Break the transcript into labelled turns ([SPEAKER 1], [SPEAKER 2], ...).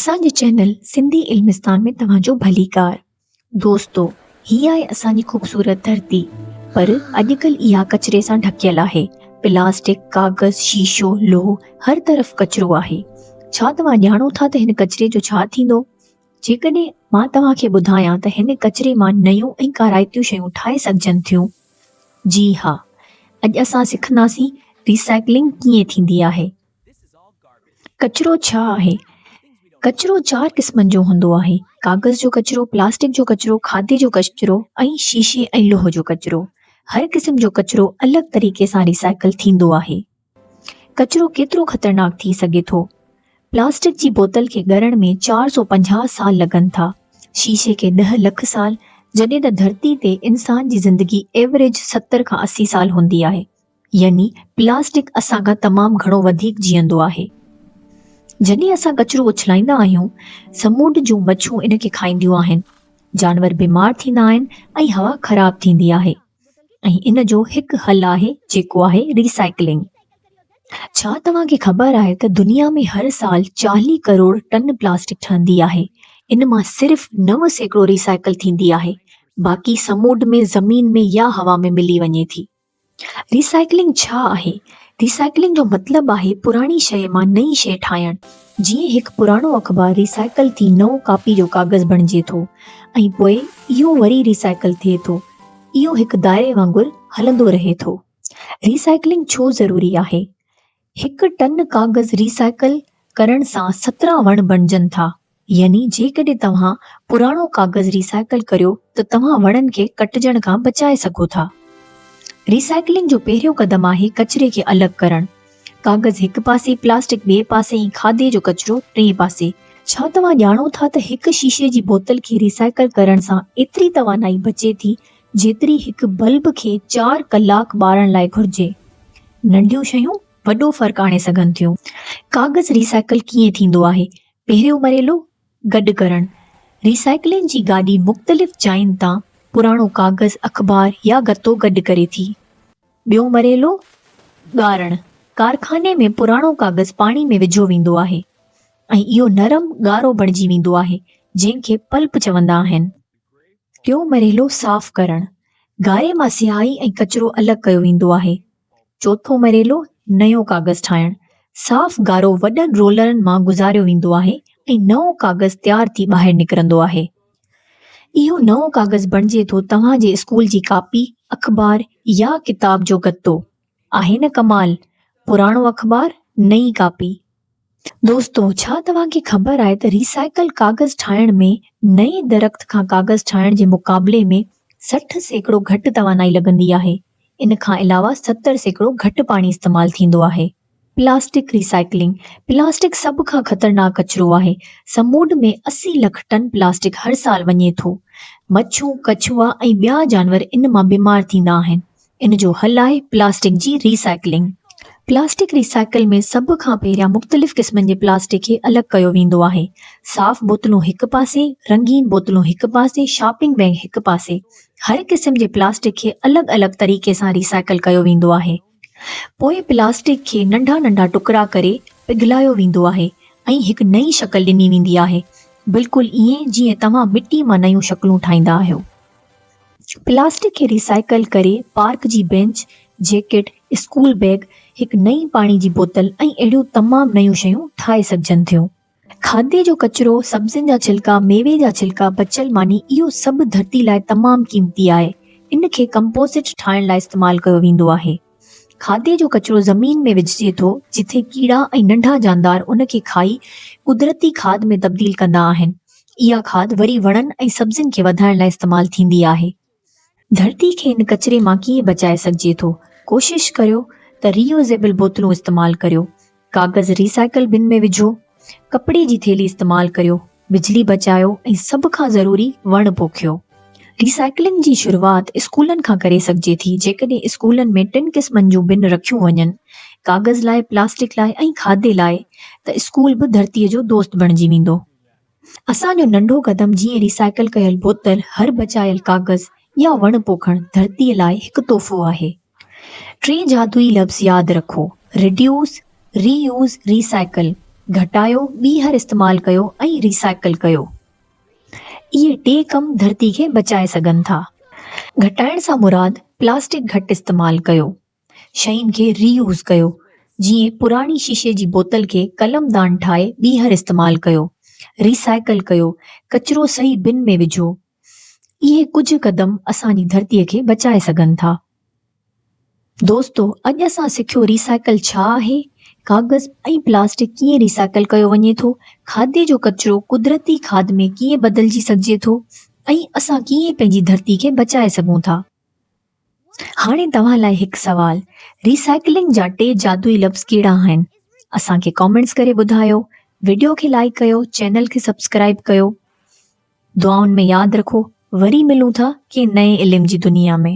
[SPEAKER 1] اسان جي چينل سنڌي علمستان ۾ توهان جو ڀليڪار. دوستو هي آهي اسان جي خوبصورت ڌرتي پر اڄڪلهه اها ڪچري سان ڍڪيل آهي. پلاسٽڪ، ڪاغذ، شيشو، لوهه هر طرف ڪچرو آهي. ڇا توهان ڄاڻو ٿا ته هن ڪچري جو ڇا ٿيندو؟ جيڪڏهن مان توهان کي ٻڌايان ته هن ڪچري مان نيون ۽ ڪارائتيون شيون ٺاهي سگهجن ٿيون. جي ها اڄ اسان سکنداسين ريسائيڪلنگ ڪيئن ٿيندي آهي. ڪچرو ڇا آهي؟ ڪچرو چار قسمن جو هوندو آهي، ڪاغذ جو ڪچرو، پلاسٽڪ جو ڪچرو، کاڌي جو ڪچرو ۽ شيشي ۽ لوهه جو ڪچرو. هر قسم جو ڪچرو الڳ طريقي سان ريسائيڪل ٿيندو آهي. ڪچرو ڪيترو خطرناڪ ٿي سگهي ٿو؟ پلاسٽڪ جي بوتل کي ڳرڻ ۾ 450 سال لڳن ٿا، شيشي کي ڏهه لک سال، جڏهن ته ڌرتي تي انسان جي زندگي ايوريج 70 کان 80 سال هوندي آهي. يعني پلاسٽڪ اسان کان تمام گهڻو وڌيڪ جيئندو آهي. جڏهن اسان ڪچرو اڇلائيندا آهيون، سمونڊ جون مڇون ان کي کائينديون آهن، جانور بيمار ٿيندا آهن ۽ هوا خراب ٿيندي آهي ۽ ان جو هڪ حل آهي جيڪو آهي ريسائيڪلنگ. ڇا توهان کي خبر آهي ته دنيا ۾ هر سال 40 ڪروڙ ٽن پلاسٽڪ ٺهندي آهي، ان مان صرف 9% ريسائيڪل ٿيندي آهي، باقي سمونڊ ۾، زمين ۾ يا هوا ۾ ملي وڃي ٿي. ريسائيڪلنگ ڇا آهي؟ ريسائيڪلنگ جو مطلب آهي پراڻي شيء مان نئين شيء ٺاهڻ. جيئن هڪ پراڻو اخبار ريسائيڪل ٿي نئون ڪاپي جو ڪاغذ بڻجي ٿو ۽ پوء اهو وري ريسائيڪل ٿئي ٿو. اهو هڪ دائري وانگر هلندو رهي ٿو. ريسائيڪلنگ ڇو ضروري آهي؟ هڪ ٽن ڪاغذ ريسائيڪل ڪرڻ سان 17 وڻ بڻجن ٿا. يعني جيڪڏهن توهان پراڻو ڪاغذ ريسائيڪل ڪريو ته توهان وڻن کي ڪٽجڻ کان بچائي سگهو ٿا. ريسائيڪلنگ جو پهريون قدم آهي ڪچري کي الڳ ڪرڻ. ڪاغذ هڪ پاسي، پلاسٽڪ ٻئي پاسي ۽ کاڌي جو ڪچرو ٽئين پاسي. ڇا توهان ڄاڻو ٿا ته هڪ شيشي جي بوتل کي ريسائيڪل ڪرڻ سان ايتري توانائي بچي ٿي جيتري هڪ بلب کي چار ڪلاڪ ٻارڻ لاء گهرجي. ننڍيون شيون وڏو فرق آڻي سگهن ٿيون. ڪاغذ ريسائيڪل ڪيئن ٿيندو آهي؟ پهريون مرحلو، گڏ ڪرڻ. ريسائيڪلنگ جي گاڏي مختلف جاين تان پراڻو ڪاغذ، اخبار يا گتو گڏ ڪري ٿي. ٻيو مرحلو، ڳارڻ. ڪارخاني ۾ پراڻو ڪاغذ پاڻي ۾ وجهيو ويندو آهي ۽ اهو نرم ڳارو بڻجي ويندو آهي، جنهن کي پلپ چوندا آهن. ٽيون مرحلو، صاف ڪرڻ. گاري مان سياهي ۽ ڪچرو الڳ ڪيو ويندو آهي. چوٿون مرحلو، نيو ڪاغذ ٺاهڻ. صاف گارو وڏن رولرن مان گذاريو ويندو آهي ۽ نئون ڪاغذ تيار ٿي ٻاهر نڪرندو آهي. اهو نئون ڪاغذ بڻجي ٿو توهان جي اسڪول جي ڪاپي، اخبار يا ڪتاب جو گتو. آهي نه ڪمال! پراڻو اخبار، نئين ڪاپي. دوستو ڇا توهان کي خبر آهي ته ريسائيڪل ڪاغذ ٺاهڻ ۾ نئين درخت کان ڪاغذ ٺاهڻ جي مقابلي ۾ 60% گهٽ توانائي لڳندي آهي ان کان علاوه 70% گهٽ پاڻي استعمال ٿيندو آهي. پلاسٽڪ ريسائيڪلنگ، پلاسٽڪ سڀ کان خطرناڪ ڪچرو آهي. سمونڊ ۾ 80 لک ٽن پلاسٽڪ هر سال وڃي ٿو. مڇون، ڪڇوا ۽ ٻيا جانور ان مان بيمار ٿيندا آهن. ان جو حل آهي پلاسٽڪ جي ري سائيڪلنگ. پلاسٽڪ ري سائيڪل ۾ سڀ کان پهريان مختلف قسمن جي پلاسٽڪ کي الڳ ڪيو ويندو آهي. صاف بوتلون هڪ پاسي، رنگين بوتلون هڪ پاسي، شاپنگ بيگ هڪ پاسي. هر قسم جي پلاسٽڪ کي الڳ الڳ طريقي سان ري سائيڪل ڪيو ويندو آهي. پوء پلاسٽڪ کي ننڍا ننڍا ٽڪرا ڪري پگهلايو ويندو آهي ۽ هڪ نئين شڪل ڏني ويندي آهي. بلڪل ائين جيئن توهان مٽي مان نيون شڪلون ٺاهيندا آهيو. پلاسٽڪ کي ريسائيڪل ڪري پارڪ جي بينچ، جيڪٽ، اسڪول بيگ، هڪ نئين پاڻي جي بوتل ۽ اهڙيون تمام نيون شيون ٺاهي سگهجن ٿيون. کاڌي جو ڪچرو، سبزين جا ڇلڪا، ميوي جا ڇلڪا، بچيل ماني اهو سڀ ڌرتي لاء تمام قيمتي آهي. ان کي ڪمپوسٽ ٺاهڻ لاء استعمال ڪيو ويندو آهي. کاڌي جو ڪچرو زمين ۾ وجهجي ٿو، جتي ڪيڙا ۽ ننڍا جاندار ان کي کائي قدرتي کاڌ ۾ تبديل ڪندا آهن. اها کاڌ وري وڻن ۽ سبزين کي وڌائڻ لاء استعمال ٿيندي آهي. ڌرتي کي ان ڪچري مان ڪيئن بچائي سگهجي ٿو؟ ڪوشش ڪريو ته ري يوزيبل بوتلون استعمال ڪريو، ڪاغذ ري سائيڪل بن ۾ وجهو، ڪپڙي جي ٿيلهي استعمال ڪريو، بجلي بچايو ۽ سڀ کان ضروري وڻ پوکيو. ريسائيڪلنگ جي شروعات اسڪولن کان ڪري سگهجي ٿي جيڪڏهن اسڪولن ۾ ٽن قسمن جون بن رکيون وڃن، ڪاغذ لاء، پلاسٽڪ لاء ۽ کاڌي لاء ته اسڪول به ڌرتيء جو دوست بڻجي ويندو. اسان جو ننڍو قدم جيئن ريسائيڪل ڪيل بوتل، هر بچايل ڪاغذ يا وڻ پوکڻ ڌرتيء لاء هڪ تحفو آهي. ٽي جادوئي لفظ ياد رکو، ريڊيوس، ري يوز، ري سائيڪل. گهٽايو، ٻيهر استعمال ڪيو ۽ ريسائيڪل ڪيو. اهي ٽي ڪم ڌرتي کي بچائي سگهن ٿا. گهٽائڻ سان مراد پلاسٽڪ گهٽ استعمال ڪيو. شين کي ري يوز ڪيو، جيئن پراڻي شيشي جي بوتل کي قلم دان ٺاهي ٻيهر استعمال ڪيو. ريسائيڪل ڪيو، ڪچرو صحيح بن ۾ وجهو. اهي ڪجهه قدم اسان جي ڌرتي کي بچائي سگهن ٿا. دوستو اڄ اسان سکيو ريسائيڪل ڇا آهي، ڪاغذ ۽ پلاسٽڪ ڪيئن ريسائيڪل ڪيو وڃي ٿو، کاڌي جو ڪچرو قدرتي کاڌ ۾ ڪيئن بدلجي سگهجي ٿو ۽ اسان ڪيئن پنهنجي ڌرتي کي بچائي سگهون ٿا. هاڻي توهان لاء هڪ سوال، ريسائيڪلنگ جا ٽي جادوئي لفظ ڪهڙا آهن؟ اسان کي ڪامينٽس ڪري ٻڌايو. وڊيو کي لائيڪ ڪيو، چينل کي سبسڪرائيب ڪيو. دعائن ۾ ياد رکو. وري ملون ٿا ڪنهن نئين علم جي دنيا ۾.